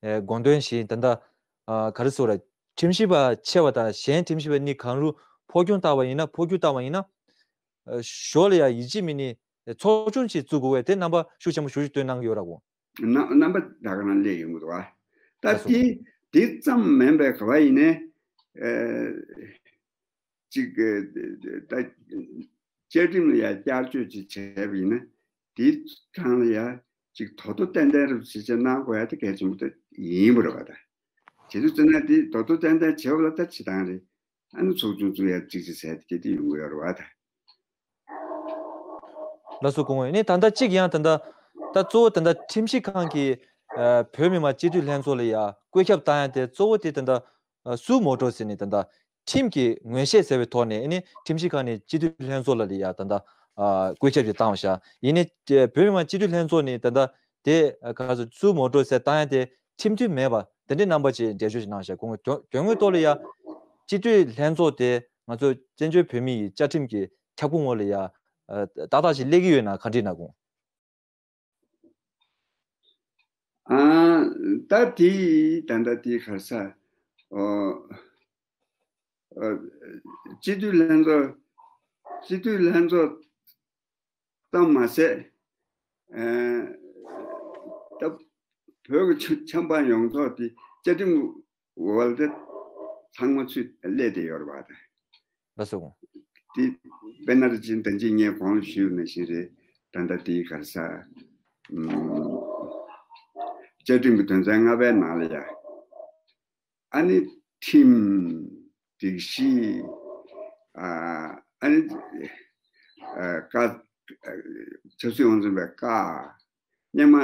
ཨ་དགོངས་དོན་བཞིན་ད་ལྟ་ཨ་ག་རེ་ཟེར་དགོས་རེད། ཁྲིམས་ཞིབ་པ་ཆེ་བ་དང་གཞན་ཁྲིམས་ཞིབ་པ་གཉིས་གང་རུང་འཕོ་འགྱུར་བཏང་བ་ཡིན་ན། འཕོ་འགྱུར་བཏང་བ་ཡིན་ན་ཨ་ཞོར་ལ་ཡ་ཡིད་ཆེས་མི་ནི་ཚོགས་ཆུང་ཅིག་བཙུགས་དགོས་པའི་དེ་རྣམ་པ་ཤུགས་ཆེན་པོ་ཞེ་པོ་ཅིག་བཏོན་གནང་གི་ཡོད་རེད་གོ། རྣམ་རྣམ་པ་ད་ག་རང་སླེབས་ཡོང་གི་འདུག་བ། ད་ལགས་སོ། དེ་དེ་ཙམ་མིན་པའི་ག་བ་ཡིན་ནའི་ཨ་ཅིག་ཨ་ད་བཅའ་ཁྲིམས་ལ་ཡ་བསྐྱར་བཅོས་ཅིག་བྱས་པ་ཡིན་ན་དེའི་སྒང་ལ་ཡ་ཅིག་དོ་དོ་ཏན་ཏན་རུ་ཞིག་བྱས་གནང་དགོས་ཡ་དེ་གལ་ཆེན་པོ་ད་ཡིན་པ་རེད་བ། ད་བྱེད་དུས་ཙམ་ན་དེ་དོ་དོ་ཏན་ཏན་བྱེད་པ་ལ་ད་བྱེད་སྟངས་རེད། ཨ་ནི་ཚོགས་ཆུང་བཙུགས་ཡ་ཅིག་ཅིག་ཟེར་དེ་གལ་ཏེ་ཡོང་གི་ཡོད་རེད་བ་ད། ལགས་སོ་སྐུ་ངོ། ཨ་ནི་ད་ལྟ་གཅིག་ཡང་ད་ལྟ་ད་གཙོ་བོ་ད་ལྟ་ཁྲིམས་ཞིབ་ཁང་གིས་ཨ་བོད་མི་མང་སྤྱི་འཐུས་ལྷན་ཚོགས་ལ་ཡ་བཀོད་ཁྱབ་བཏང་ཡ་དེ་གཙོ་བོ་དེ་ད་ལྟ་ཨ་སུའུ་མོ་ཊོ་ཟེར་ནས་ད་ལྟ་ཁྲིམས་ཀྱི་ངོས་བཞེས་ཟེར་བའི་ཐོག་ནས་ཨ་ནི་ཁྲིམས་ཞིབ་ཁང་ནས་སྤྱི་འཐུས་ལྷན་ཚོགས་ལ་ལ་ཡ་ད་ལྟ་ཨ་བཀོད་ཁྱབ་ཅིག་བཏང་བ་ཤག་ཡིན་ནའི་ཨ་བོད་མི་མང་སྤྱི་འཐུས་ལྷན་ཚོགས་ནས་ད་ལྟ་དེ་ཨ་ག་ཚོད་སུའུ་མོ་ཊོ་ཟེར་བཏང་ཡ་དེ་ཁྲིམས་མཐུན་མེད་པ་དེ་འདྲའི་རྣམ་པ་ཅིག་འགྲེལ་བརྗོད་ཅིག་གནང་ཤག་དོན་དངོས་ཐོག་ལ་ཡ་སྤྱི་འཐུས་ལྷན་ཚོགས་དེ་ང་ཚོ་བཙན་བྱོལ་བོད་མི་ཡི་བཅའ་ཁྲིམས་ཀྱི་ཁྱབ་ཁོངས་ངོས་ལ་ཡ་ཨ་ཏག་ཏག་ཅིག་སླེབས་ཀྱི་ཡོད་ན་ག་འདྲ་ཡིན་ན་དགོངས། ཨ་ད་དེ་ད་ལྟ་དེ་ག་རེ་ཟེར། ཨོ་ཨ་སྤྱི་འཐུས་ལྷན་ཚོགས་སྤྱི་འཐུས་ལྷན་ཚོགས་ཙམ་མ་ཟད། ཨ་ད་ བོད་ཀྱི་ཆ་ཆབ་འབངས་ཡོངས་རྫོགས་དེ་བཅའ་ཁྲིམས་འོག་ལ་ཚང་མ་ཚུད་སླེབས་བསྡད་ཡོད་རེད་པ། ལགས་སོ། དེ་དཔེར་ན་ཅིག་ད་ཅི་ངས་གོང་ལ་ཞུས་ནང་བཞིན་རེད། ད་ལྟ་དེའི་ག་རེ་ཟེར། ཨམ། བཅའ་ཁྲིམས་ཀྱི་དོན་ཚན་ལྔ་པའི་ནང་ལ་ཡ། ཨ་ནི་ཁྲིམས། སྒྲིག་གཞི། ཨ་ཨ་ནི། ཨ་བཀའ། ཨ་ཆབ་སྲིད་དབང་འཛིན་པའི་བཀའ། སྔོན་མ་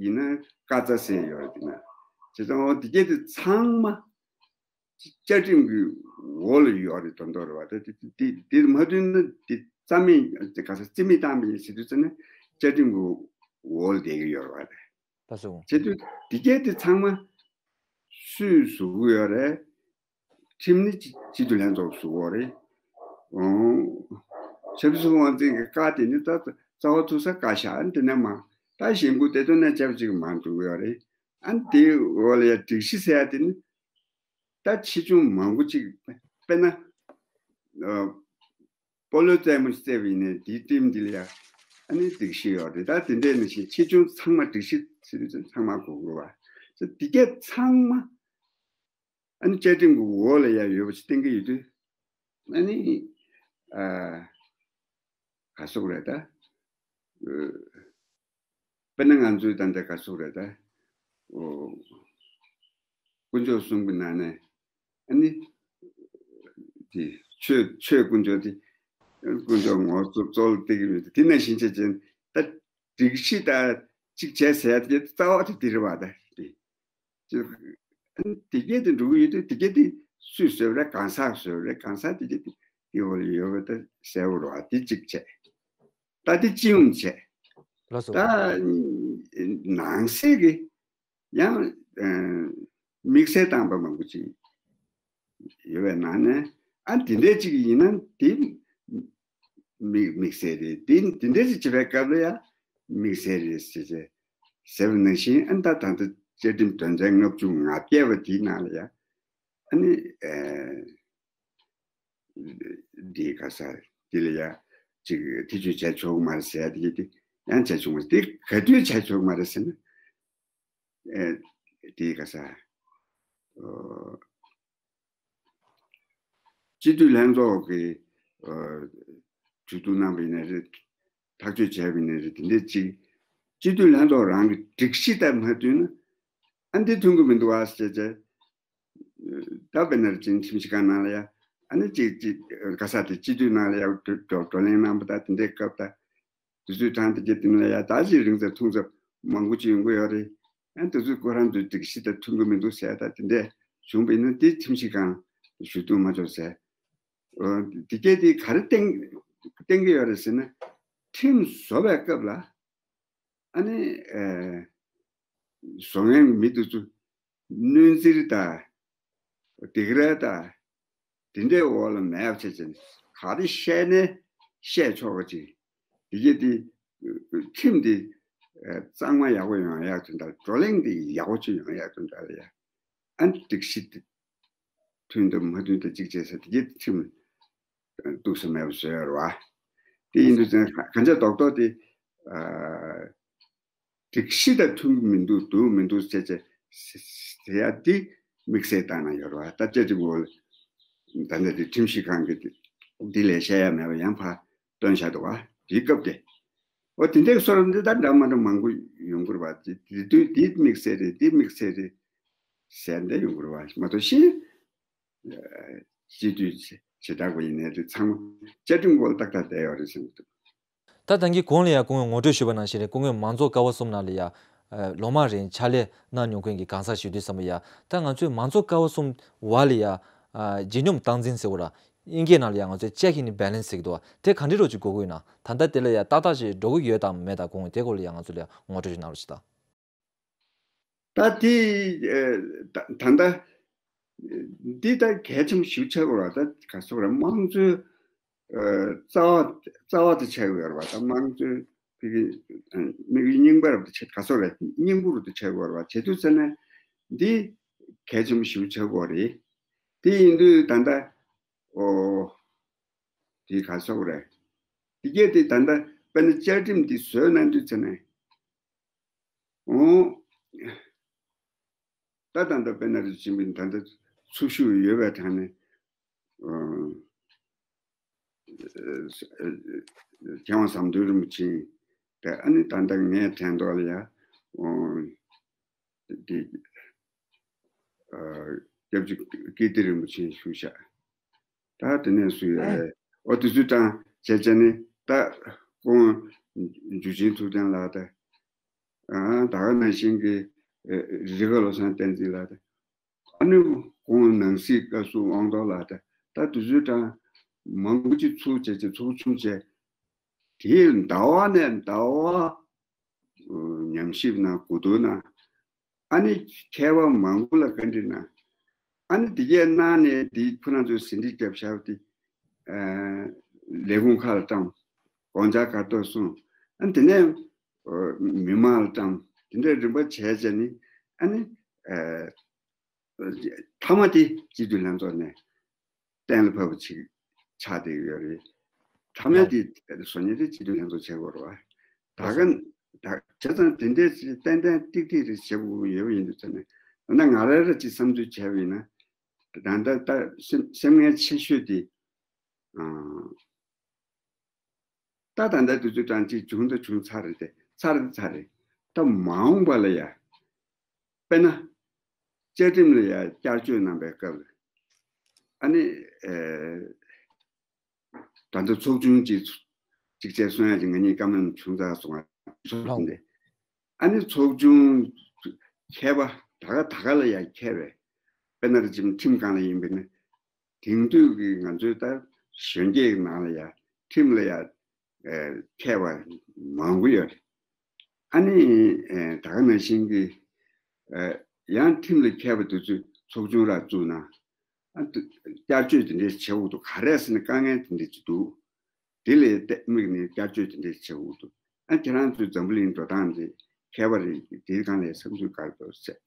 ཡིན་ན་བཀའ་རྩ་ཟེར་ཡོད་རེད། དེ་ན་བྱས་ཙང་འོ་དེ་གྱད་དེ་ཚང་མ་བཅའ་ཁྲིམས་ཀྱི་འོག་ལ་ཡོད་རེད་དོན་དག་རེད་བ། དེ་དེ་དེ་དེ་མ་མཐུན་ན་དེ་རྩ་མེད་ག་ས་རྩིས་མེད་བཏང་པ་ཡིན་ཟེར་དུས་ཙམ་ནས་བཅའ་ཁྲིམས་ཀྱི་འོག་ལ་བསྡད་ཀྱི་ཡོད་རེད་བ། ལགས་སོ། བྱས་དུས་དེ་གྱད་དེ་ཚང་མ་སུས་བཟོ་གི་ཡོད་རེད། ཁྲིམས་ནི་སྤྱི་སྤྱི་འཐུས་ལྷན་ཚོགས་སུ་འོ་རེད། ཨོ། ཆབ་སྲིད་དབང་འཛིན་གྱི་བཀའ་དེ་ནི་ད་རྩ་བ་ཐུག་ས་བཀའ་ཤག་འདི་ནས་མ། ད་གཞེན་སྐུལ་བདེ་དོན་གནས་ཆབ་ཅིག་མ་འགྲོ་གི་ཡོད་རེད། ཨ་འདི་འོ་ལ་ཡ་སྒྲིག་གཞི་ཟེར་ཡ་དེ་ནི་ད་ཆེ་ཆུང་མང་པོ་ཅིག་དཔེར་ན། ཨ། སྤོ་ལོ་རྩེད་མོ་རྩེ་བ་ཡིན་ནའི་དེའི་ཁྲིམས་འདི་ལ་ཡ་ཨ་ནི་སྒྲིག་གཞི་ཡོད་རེད། ད་དེ་འདྲས་ནང་བཞིན་ཆེ་ཆུང་ཚང་མ་སྒྲིག་གཞི་ཟེར་དུས་ཚང་མ་གོ་དགོས་པ། དེ་གྱད་ཚང་མ། ཨ་ནི་བཅའ་ཁྲིམས་ཀྱི་འོག་ལ་ཡ་ཡོད་པ་ཞིག་བསྟན་གྱི་ཡོད་དུས། ཨ་ནི། ཨ། ག་སོག་རེད་ད། ཨ། དཔེར་ན་ང་ཚོའི་ད་ལྟ་ག་སོག་རེད་ད། ཨོ། དཀོན་མཆོག་གསུམ་གྱི་ནང་ནས་ཨ་ནི། དེ་ཆོས་ཆོས་དཀོན་མཆོག་དེ། དཀོན་མཆོག་ངོ་བོ་གཙོ་གཙོ་ལ་བསྟན་གྱི་ཡོད་དུས། དེ་ནང་བཞིན་བྱས་ཙང་ད་སྒྲིག་གཞི་ད་གཅིག་བྱས་ཟེར་ཡ་དེ་རྩ་བ་དེ་དེ་རེད་བ་ད། དེ། དེ་གྱད་དེ་འགྲོ་གི་ཡོད་དུས་དེ་གྱད་དེ་སུས་བཟོས་རེད། གང་ཟག་བཟོས་རེད། གང་ཟག་དེ་གྱད་དེ་དེ་འོག་ལ་ཡོད་པ་ད་གསལ་བོ་རེད་བ། དེ་གཅིག་བྱས། ད་དེ་སྤྱི་ཡོངས་བྱས། ལགས་སོ། ད་ནང་གསེས་ཀྱི་ཡང་། ཨ། དམིགས་བསལ་བཏང་པ་མང་པོ་ཅིག་ཡོད་པའི་ནང་ནས། ཨ་དེ་འདྲས་ཅིག་ཡིན་ན་དེ་དམིགས་དམིགས་བསལ་རེད། དེ་དེ་འདྲས་ཅིག་བྱེད་པའི་སྐབས་ལ་ཡང་དམིགས་བསལ་རེད་ཟེར་བྱས་ཟེར་བ་ནང་བཞིན། ཨ་ད་ད་ལྟ་བཅའ་ཁྲིམས་དོན་ཚན་ལྔ་བཅུ་ང་བརྒྱད་པ་དེའི་ནང་ལ་ཡང་ཨ་ནི། ཨ། འདི་ག་ས་འདི་ལ་ཡ་ཅིག་ཐེ་བྱུས་བྱས་ཆོག་གི་མ་རེད་ཟེར་ཡ་དེ་དེ་ཡང་བྱས་ཆོག་མ་རེད། དེ་ག་དུས་བྱས་ཆོག་གི་མ་རེད་ཟེར་ན། ཨེ། དེ་ག་ས། ཨོ། སྤྱི་འཐུས་ལྷན་ཚོགས་ཀྱི། ཨོ། གྲོས་བསྡུར་གནང་བ་ཡིན་ན་རེད། ཐག་གཅོད་བྱས་པ་ཡིན་ན་རེད། དེ་འདྲས་ཅིག་སྤྱི་འཐུས་ལྷན་ཚོགས་རང་གི་སྒྲིག་གཞི་ལྟར་མ་མཐུན་ན། ཨ་འདི་མཐུན་གི་མི་འདུག་ཨ་ཟེར་བྱས། ད་དཔེར་ན་ཅིག་ཁྲིམས་ཞིབ་ཁང་ནང་ལ་ཡ། ཨ་ནི་ཅིག་ཅིག་ག་ས་དེ་སྤྱི་འཐུས་ནང་ལ་ཡ་བགྲོ་བགྲོ་བགྲོ་གླེང་གནང་པ་ད་དེ་འདྲའི་སྐབས་ད། དུས་ཚོད་གྲངས་དེ་གྱད་དེ་ནང་ལ་ཡ་ད་ཅིག་རིང་ཙམ་ཐུང་ཙམ་མང་པོ་ཅིག་ཡོང་གི་ཡོད་རེད། ཨ་དུས་ཚོད་ཁོ་རང་ཚོའི་སྒྲིག་གཞི་དང་མཐུན་གི་མི་འདུག་ཟེར་ད་དེ་འདྲས་བྱུང་པ་ཡིན་ན་དེ་ཁྲིམས་ཞིབ་ཁང་ཞུ་གཏུག་མ་ཆོག་ཟེར། ཨོ། དེ་གྱད་དེ་ག་རེ་བསྟན་བསྟན་གྱི་ཡོད་རེད་ཟེར་ན། ཁྲིམས་བཟོ་བའི་སྐབས་ལ་ཨ་ནི། ཨེ། བཟོ་མཁན་མི་དེ་ཚོ་གནོད་འཚེ་དང་སྡིགས་ར་དང་དེ་འདྲའི་འོག་ལ་མེད་པ་བྱས་ཙང་ག་རེ་བཤད་ནའི་བཤད་ཆོག་པ་ཅིག་དེ་གྱད་དེ་ཁྲིམས་དེ་གཙང་མ་ཡག་པོ་ཡོང་ཡག་དོན་དག་བགྲོ་གླེང་དེ་ཡག་པོ་ཅིག་ཡོང་ཡག་དོན་དག་ལ་ཡ། ཨ་ནི་སྒྲིག་གཞི་དེ་མཐུན་དང་མ་མཐུན་དང་གཅིག་བྱས་ཟེར་དེ་གྱད་ཁྲིམས་གཏུགས་ས་མེད་པ་བཟོས་ཡོད་རེད་བ། དེ་ཡིན་དུས་ཙང་གང་ཆ་རྡོག་རྡོག་དེ། ཨ། སྒྲིག་གཞི་དང་མཐུན་གྱི་མི་འདུག་འདུག་མི་འདུག་ཟེར་བྱས་ཟེར་ཡ་འདི་དམིགས་བསལ་བཏང་ན་ཡོད་རེད་བ། ད་བཅའ་ཁྲིམས་འོག་ད་ནི་དེ་ཁྲིམས་ཞིབ་ཁང་གི་འདི་ལས་བཤད་ཡ་མེད་པ་ཡང་ཕར་བཏོན་བཞག་འདུག་བ། དེའི་སྐབས་དེ། འོ་དེ་འདྲའི་བཟོ་འདྲ་འདི་ད་འདྲ་མ་འདྲ་མང་པོ་ཡོང་གི་རེད་བ། དེ་དེ་དུས་དེ་དམིགས་བསལ་རེད། དེ་དམིགས་བསལ་རེད་ཟེར་འདྲ་ཡོང་གི་རེད་བ། མ་གཏོགས་གཞན། སྤྱི་འཐུས་བྱེ་བྲག་པ་ཡིན་ནའི་དེ་ཚང་མ་བཅའ་ཁྲིམས་འོག་ཏག་ཏག་བསྡད་ཡོད་རེད་བསམ་གྱི་འདུག་ད་ད་གིན་གོང་ལ་ཡ་སྐུ་ངོས་ངོ་སྤྲོད་ཞུས་པ་ནང་བཞིན་རེད། སྐུ་ངོས་མང་གཙོ་ཀ་བ་གསུམ་ནང་ལ་ཡ། ཨ། ལོ་མང་རིང་ཕྱག་ལས་གནང་མྱོང་མཁན་གྱི་གང་ཟག་ཞིག་དུས་ཙམ་པ་ཡ། ད་ང་ཚོའི་མང་གཙོ་ཀ་བ་གསུམ་བར་ལ་ཡ། ཨ། ལྗིད་སྙོམས་སྟངས་འཛིན་ཟེར་བ་ར། དབྱིན་སྐད་ནང་ལ་ཡ་ང་ཚོས་ཅེག་ཨིན་བྷེ་ལན་སི་ཟེར་གྱི་འདུག་བ། དེ་ག་འདྲ་རོ་ཅིག་དགོས་ཀྱི་ཡོད་ན། ད་ལྟ་དེ་ལ་ཡ་ཏག་ཏག་ཅིག་འགྲོ་གི་ཡོད་དམ་མེད་དམ། སྐུ་ངོས་དེ་སྐོར་ལ་ཡ་ང་ཚོ་ལ་ཡ་ངོ་སྤྲོད་ཅིག་གནང་རོགས་ཞུ་དང་། ད་དེ། ཨ། ད་ད་ལྟ་འདི་ད་གལ་ཆེན་པོ་ཞིག་ཆགས་ཀྱི་ཡོད་རེད་བ། ད་ག་ཟེར་དགོས་རེད། དམངས་གཙོའི། ཨ། རྩ་བ་རྩ་བ་དེ་ཆགས་ཀྱི་ཡོད་རེད་བ། ད་དམངས་གཙོའི་དམིགས་ཡུལ་གཉིས་པ་རུ་དེ་ཆགས། ག་ཟེར་དགོས་རེད། སྙིང་པོ་རུ་དེ་ཆགས་ཀྱི་ཡོད་རེད་བ། བྱེད་དུས་ཙམ་ནས་འདི་གལ་ཆེན་པོ་ཞིག་ཆགས་ཀྱི་ཡོད་རེད། དེ་ཡིན་དུས་ད་ལྟ། ཨོ། དེ་ག་ཟེར་དགོས་རེད། དེ་གྱད་དེ་ད་ལྟ་དཔེར་ན་བཅའ་ཁྲིམས་འདི་བཟོས་གནང་དུས་ཙམ་ནས། ཨོ། ད་ད་ལྟ་དཔལ་ནཱ་ལེནྡྲ་ཆོས་འཕེལ་ད་ལྟ་ཚུགས་ཞུགས་ཡོད་པའི་གྲས་ནས། ཨ། མཁས་དབང་ཟམ་གདོང་རིན་པོ་ཆེ་དེ་ཨ་ནི་ད་ལྟ་ངའི་དྲན་ཐོག་ལ་ཡ། ཨོ། དེ། ཨ། སྐྱབས་རྗེ་ཀིརྟི་རིན་པོ་ཆེ་བཞུགས་ཤག་ད་དེ་ནས་སུ་ཡོད་རེད། ཨོ་དེ་ཚོའི་གྲས་བྱས་བྱས་ནས་ད་སྐུ་ངོ་འཇུ་ཆེན་ཐུབ་བསྟན་ལགས་དང་། ཨ། ད་ག་ནང་བཞིན་གྱི་ཨ། རི་ཁ་བློ་བཟང་བསྟན་འཛིན་ལགས་དང་། ཨ་ནི་ཁོང་ནང་སྲིད་བཀའ་ཟུར་དབང་ཐོག་ལ་ད་ད་དུས་ཚོད་གྲངས་མང་པོ་ཅིག་ཚུགས་བྱས་བྱས་ཚོགས་ཆུང་བྱས། དེའི་ཟླ་བ་ནས་ཟླ་བ་ཉམས་ཞིབ་གནང་གོ་བསྡུར་གནང་། ཨ་ནི་མཁས་པ་མང་པོ་ལ་བཀའ་འདྲི་གནང་། ཨ་ནི་དེ་གས་གནང་ནས་དེ་ཁོ་རང་ཚོས་ཟིན་བྲིས་བརྒྱབ་བཞག་པ་དེ་ལས་ཁུངས་ཁག་ལ་བཀྲམ། དགོངས་འཆར་ག་ཐོག་གསུངས། ཨ་ནི་དེ་ནས་མི་མང་ལ་བཀྲམ། དེ་འདྲའི་རིམ་པ་བྱས་བྱས་ནས་ཨ་ནི། མཐའ་མ་དེ་སྤྱི་འཐུས་ལྷན་ཚོགས་ནས་གཏན་ལ་ཕབ་པ་ཅིག་ཆགས་བསྡད་ཡོད་རེད། མཐའ་མ་དེ་བཟོ་མཁན་དེ་སྤྱི་འཐུས་ལྷན་ཚོགས་བྱེད་དགོས་རེད་བ། ད་ག་ད་བྱས་ཙང་དེ་འདྲའི་ཏན་ཏན་ཏིག་ཏིག་རེ་བྱེད་དགོས་ཀྱི་ཡོད་པ་ཡིན་དུས་ཙང་ནས་ད་ང་རང་རང་ཅིག་བསམ་ཚུལ་བྱས་པ་ཡིན་ན། ད་ལྟ་ད་སེམས་སེམས་ངལ་ཆེ་ཤོས་དེ། ཨ། ད་ད་ལྟ་དུས་ཚོད་གྲངས་གཅིག་བྱུང་དང་བྱུང་ཚར་རེད་དེ་ཚར་རེད་ཚར་རེད། ད་མ་འོངས་པ་ལ་ཡ། དཔེར་ན། བཅའ་ཁྲིམས་ལ་ཡ་བསྐྱར་བཅོས་གནང་པའི་སྐབས་ལ། ཨ་ནི། ཨེ། ད་ལྟ་ཚོགས་ཆུང་གཅིག་གཅིག་བྱས་གསུང་ཡ་ཅིག་ང་གཉིས་བཀའ་མོལ་བྱུང་ཚར་སོང་ང་། ཚོགས་ཆུང་དེ། ཨ་ནི་ཚོགས་ཆུང་མཁས་པ་ད་ག་ད་ག་ལ་ཡ་མཁས་པའི། དཔེར་ན་རེ་ཅིག་ཁྲིམས་ཁང་ལ་ཡིན་པས་ན། དེང་དུས་ཀྱི་ང་ཚོའི་ད་གཞོན་སྐྱེས་ཀྱི་ནང་ལ་ཡ་ཁྲིམས་ལ་ཡ་ཨེ་མཁས་པ་མང་པོ་ཡོད་རེད། ཨ་ནི་ཨེ་ད་ག་ནང་བཞིན་གྱི་ཨེ་ཡང་ཁྲིམས་ལ་མཁས་པ་དེ་ཚོས་ཚོགས་ཆུང་ར་བཙུགས་ན། ཨ་བསྐྱར་བཅོས་དེ་འདྲས་བྱེད་དགོས་འདུག་ག་རེ་ཟེར་ན་དཀའ་ངལ་དེ་འདྲས་ཅིག་འདུག་དེ་ལ་དམིགས་ནས་བསྐྱར་བཅོས་དེ་འདྲས་བྱེད་དགོས་འདུག་ཨ་ཁྱེད་རང་ཚོའི་འཛམ་བུ་གླིང་འགྲོ་སྟངས་དེ་མཁས་པ་རེད། དེའི་སྒང་ལ་བསམ་ཚུལ་ག་རེ་འདུག་ཟེར།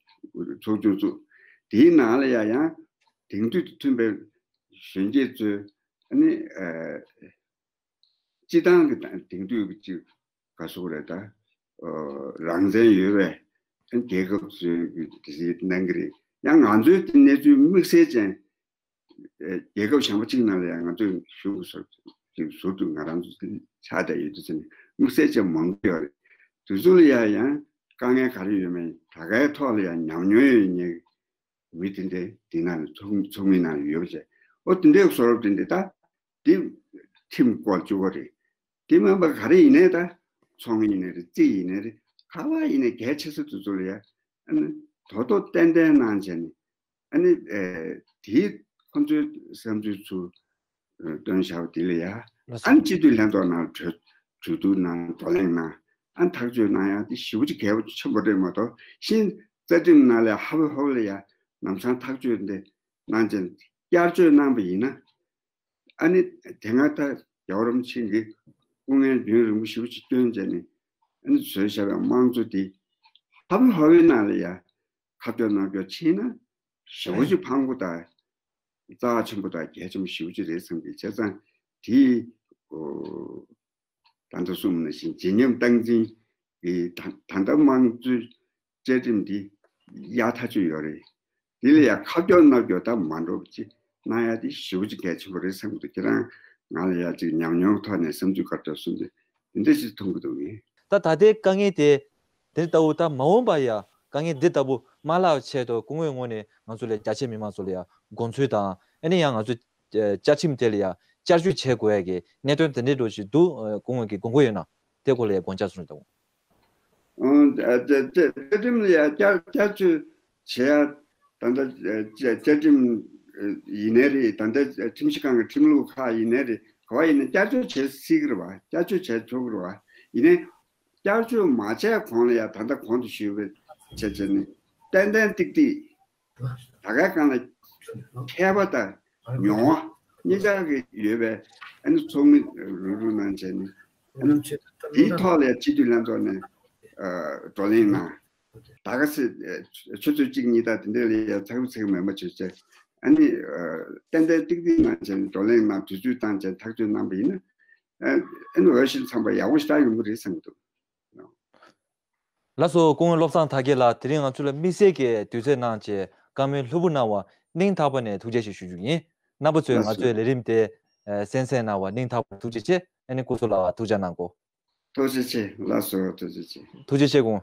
ཚོགས་ཆུང་བཙུགས། དེའི་ནང་ལ་ཡ་ཡང་དེང་དུས་དང་མཐུན་པའི་གཞོན་སྐྱེས་ཚོས་ཨ་ནི་ཨ་སྤྱི་བཏང་གི་དེང་དུས་ཀྱི་ཅིག་ག་སོགས་རེད་ད། ཨ་རང་བཙན་ཡོད་པའི་རྒྱལ་ཁབ་ཚོས་ཀྱི་དེ་ཟིག་གནང་གི་རེད། ཡང་ང་ཚོའི་དེ་གནས་ཚུལ་དམིགས་བསལ་ཅན། རྒྱལ་ཁབ་གཞན་པ་གཅིག་ནང་ལ་ཡང་ང་ཚོས་ཞུགས་ཟུར་ཞུགས་ཟུར་དུ་ང་རང་ཚོ་ཆགས་བསྡད་ཡོད་དུས་ཙམ་ནས་དམིགས་བསལ་ཅན་མང་པོ་ཡོད་རེད། དེ་ཚོ་ལ་ཡང་ཡང་དཀའ་ངལ་ག་རེ་ཡོད་མེད་ད་གའི་ཐོག་ལ་ཡང་ཉམས་མྱོང་ཡོད་མཁན་མི་དེ་འདྲའི་དེ་ནང་ལ་ཚོགས་ཚོགས་མི་ནང་ལ་ཡོད་པ་བྱས། ཨོ་དེ་འདྲའི་བཟོ་འདྲ་དེ་འདྲ་ད་དེ་ཁྲིམས་སྐོར་བཅུག་པ་རེད། དེ་མིན་པ་ག་རེ་ཡིན་ནའི་ད་ཚོང་ཡིན་ནའི་རེད། རྩིས་ཡིན་ནའི་རེད། ག་པར་ཡིན་ནའི་གལ་ཆེ་ས་དེ་ཚོ་ལ་ཡ་ཨ་ནི་དོ་དོ་ཏན་ཏན་གནང་བྱས་ནས། ཨ་ནི་ཨེ་དེའི་ཁོང་ཚོའི་བསམ་ཚུལ་ཚུར་ཨ་བཏོན་བཞག་པ་དེ་ལ་ཡ། ལགས་སོ། ཨ་ནི་སྤྱི་འཐུས་ལྷན་ཚོགས་ནང་གྲོས་གྲོས་བསྡུར་གནང་བགྲོ་གླེང་གནང་། ཨ་ནི་ཐག་གཅོད་གནང་ཡ་དེ་ཞེ་པོ་ཅིག་གལ་པོ་ཆེན་པོ་རེད་མ་གཏོགས་གཞན་རྩ་ཁྲིམས་ནང་ལ་ཧ་བོ་ཧ་བོ་ལ་ཡ་ལམ་སང་ཐག་གཅོད་འདི་གནང་བྱས་བསྐྱར་བཅོས་གནང་པ་ཡིན་ན། ཨ་ནི་དེ་སྔ་ད་རྒྱལ་བ་རིན་པོ་ཆེ་གིས་སྐུ་ངལ་རྒྱུན་རིང་པོ་ཞེ་པོ་ཅིག་བསྐྱོན་བྱས་ནས་ཨ་ནི་བཟོས་བཞག་པའི་དམངས་གཙོ་དེ་ཧ་བོ་ཧ་བོའི་ནང་ལ་ཡ། ཁ་སྐྱོར་ནང་སྐྱོར་ཕྱིན་ན་ཞེ་པོ་ཅིག་ཕངས་པོ་དང་རྩ་བ་ཆེན་པོ་དང་གལ་ཆེན་པོ་ཞེ་པོ་ཅིག་རེད་བསམ་གི། བྱས་ཙང་དེ་ཨོ་ད་ལྟ་གསུངས་པ་ནང་བཞིན་བརྗིད་ཉམས་སྟངས་འཛིན་གྱི་ད་ད་ལྟ་དམངས་གཙོའི་བཅའ་ཁྲིམས་འདི་ཡག་ཐག་ཆོད་ཡོད་རེད། དེ་ལ་ཡང་ཁ་སྐྱོར་ནང་སྐྱོར་ད་མ་འགྲོ་བ་ཅིག་གནང་ཡ་དེ་ཞེ་པོ་ཅིག་གལ་ཆེན་པོ་རེད་བསམ་གི་འདུག་ཁྱེད་རང་ང་ལ་ཡ་ཅིག་ཉམས་མྱོང་ཐོག་ནས་བསམ་ཚུལ་ག་རེ་འདུག་གསུངས་ཏེ་དེ་འདྲ་ཞིག་མཐོང་གི་འདུག་ངས། ད་ད་ལྟའི་དཀའ་ངལ་དེ། དེ་ལྟ་བུ་ད་མ་འོངས་པ་ཡ་དཀའ་ངལ་འདི་ལྟ་བུ་མ་ལྷག་ཆེད་དུ་སྐུ་ངོའི་ངོས་ནས་ང་ཚོ་ལ་རྒྱ་ཆེ་མི་མང་ཚོ་ལ་ཡ་དགོངས་ཚུལ་དང་ཨ་ནི་ཡང་ང་ཚོའི་བཅའ་ཁྲིམས་དེ་ལ་ཡ་བསྐྱར་བཅོས་བྱེད་དགོས་ཡ་གི་གནད་དོན་དེ་འདྲའི་འགྲོ་ཞིག་འདུག་སྐུ་ངོ་གི་དགོངས་པ་ཡོད་ན་དེ་སྐོར་ལ་ཡ་དགོངས་འཆར་གསུང་རོགས་གནང་། ཨོ་བཅའ་ཁྲིམས་ལ་ཡ་བསྐྱར་བསྐྱར་བཅོས་བྱེད་ཡ་ད་ལྟ་བཅའ་ཁྲིམས་ཡིན་ནའི་རེད། ད་ལྟ་ཁྲིམས་ཞིབ་ཁང་གི་ཁྲིམས་ལུགས་ཁག་ཡིན་ནའི་རེད། ག་པར་ཡིན་ན་བསྐྱར་བཅོས་བྱེད་སྲིད་ཀྱི་རེད་བ། བསྐྱར་བཅོས་བྱས་ཆོག་གི་རེད་བ། ཡིན་ནའི། བསྐྱར་བཅོས་མ་བྱས་གོང་ལ་ཡ་ད་ལྟ་གོང་དུ་ཞུས་པའི་བྱས་བྱས་ནས་ཏན་ཏན་ཏིག་ཏིག་ད་གའི་སྒང་ལ་མཁས་པ་དང་མྱོང་བ་གཉིས་ཆར་གྱི་ཡོད་པའི་ཨ་ནི་ཚོགས་མི་རུ་རུ་གནང་བྱས་ནས་ཨ་ནི་དེའི་ཐོག་ལ་ཡ་སྤྱི་འཐུས་ལྷན་ཚོགས་ནས་བགྲོ་གླེང་གནང་། ད་ག་སེ་ཆུ་ཚོད་གཅིག་གཉིས་དང་དེ་འདྲ་ལ་ཡ་ཚགས་པ་ཚིག་མེད་པ་བྱས་བྱས་ཨ་ནི་ཏན་ཏན་ཏིག་ཏིག་གནང་བྱས་ནས་བགྲོ་གླེང་གནང་དུས་ཚོད་བཏང་བྱས་ཐག་གཅོད་གནང་པ་ཡིན་ན་ཨ་ནི་འོས་ཤིང་འཚམས་པ་ཡག་པོ་ཞེ་དྲག་ཡོང་གི་རེད་བསམ་གྱི་འདུག་ལགས་སོ། སྐུ་ངོ་བློ་བཟང་དར་རྒྱས་ལགས། དེ་རིང་ང་ཚོ་ལ་དམིགས་བསལ་གྱི་དུས་ཚོད་གནང་བྱས་བཀའ་མོལ་ལྷུག་པོ་གནང་བ་སྙིང་ཐག་པ་ནས་ཐུགས་རྗེ་ཆེ་ཞུ་རྒྱུ་ཡིན། རྣམ་པ་ཚོས་ང་ཚོའི་ལས་རིམ་དེ་གསན་གཟིགས་གནང་བ་སྙིང་ཐག་པ་ཐུགས་རྗེ་ཆེ། ཨ་ནི་སྐུ་ཞབས་ལགས་ཐུགས་རྗེ་གནང་གོ། ཐུགས་རྗེ་ཆེ། ལགས་སོ། ཐུགས་རྗེ་ཆེ། ཐུགས་རྗེ་ཆེ་སྐུ་ངོ།